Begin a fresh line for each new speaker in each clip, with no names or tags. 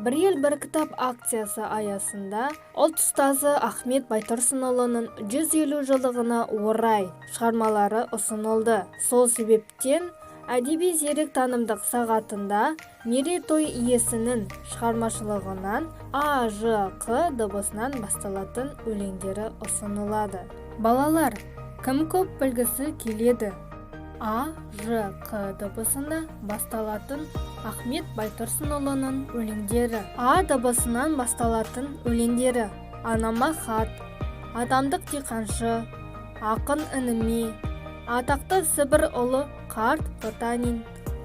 «Бір ел, бір кітап» акциясы аясында ұлт ұстазы Ахмет Байтұрсынұлының 150 жылдығына орай шығармалары ұсынылды. Сол себептен әдеби «Зерек» танымдық сағатында мерейтой иесінің шығармашылығынан А, Ж, Қ дыбысынан басталатын өлеңдері ұсынылады. Балалар, кім көп білгісі келеді? А, Ж, Қ дыбысында басталатын Ахмет Байтұрсынұлының өлеңдері. А дыбысынан басталатын өлеңдері: «Анама хат», «Адамдық диқаншы», «Ақын ініме», «Атақты Сібір ұлы қарт Потанин»,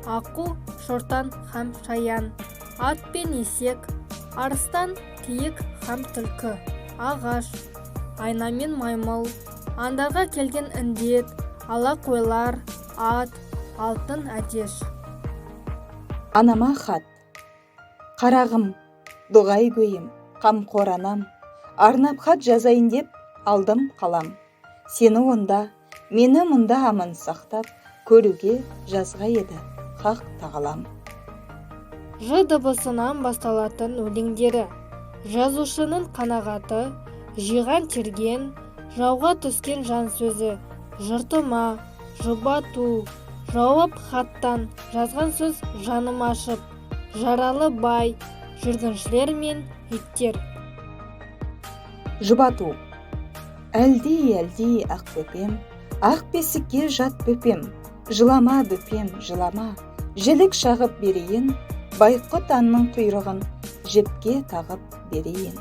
«Аққу, шортан һәм шаян», «Ат пен есек», «Арыстан, киік һәм түлкі», «Ағаш», «Айна мен маймыл», «Аңдарға келген індет», «Ала қойлар», «Ат», «Алтын әтеш».
Анама хат. Қарағым, дұғайгөйім, қамқор анам, арнап хат жазайын деп алдым қалам. Сені онда, мені мұнда аман сақтап, көруге жазғай еді хақ тағалам.
Ж дыбысынан басталатын өлеңдері: «Жазушының қанағаты», «Жиған терген», «Жауға түскен жан сөзі», «Жұртыма», «Жұбату», «Жауап хаттан», «Жазған сөз жаным ашып», «Жаралы бай», «Жүргіншілер мен иттер».
Жұбату. Әлди, әлди, ақ бөпем, ақ бесікке жат, бөпем. Жылама, бөпем, жылама, жілік шағып берейін, байқұт аңның құйрығын жіпке тағып берейін.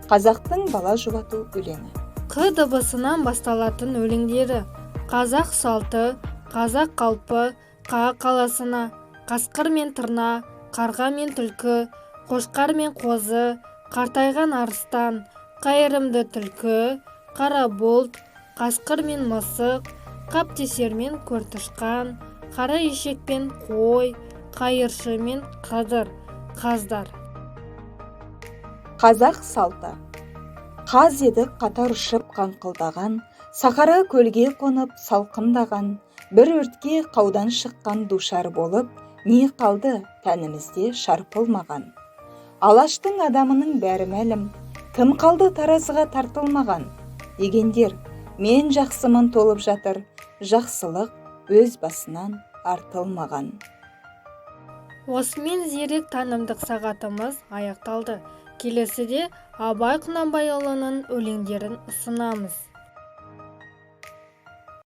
Қазақтың бала жұбату өлеңі.
Қ дыбысынан басталатын өлеңдері: «Қазақ салты», «Қазақ қалпы», «Қа қаласына», «Қасқыр мен тырна», «Қарға мен түлкі», «Қошқар мен қозы», «Қартайған арыстан», «Қайырымды түлкі», «Қара бұлт», «Қасқыр мен мысық», «Қаптесер мен көртышқан», «Қара ешек пен қой», «Қайыршы мен Қыдыр», «Қаздар».
Қазақ салты. Қаз едік қатар ұшып қаңқылдаған, сахара көлге қонып салқындаған, бір өртке қаудан шыққан душар болып, не қалды тәнімізде шарпылмаған? Алаштың адамының бәрі мәлім, кім қалды таразыға тартылмаған? Дегендер мен жақсымын толып жатыр, жақсылық өз басынан артылмаған.
Осымен «Зерек» танымдық сағатымыз аяқталды. Келесіде Абай Құнанбайұлының өлеңдерін ұсынамыз.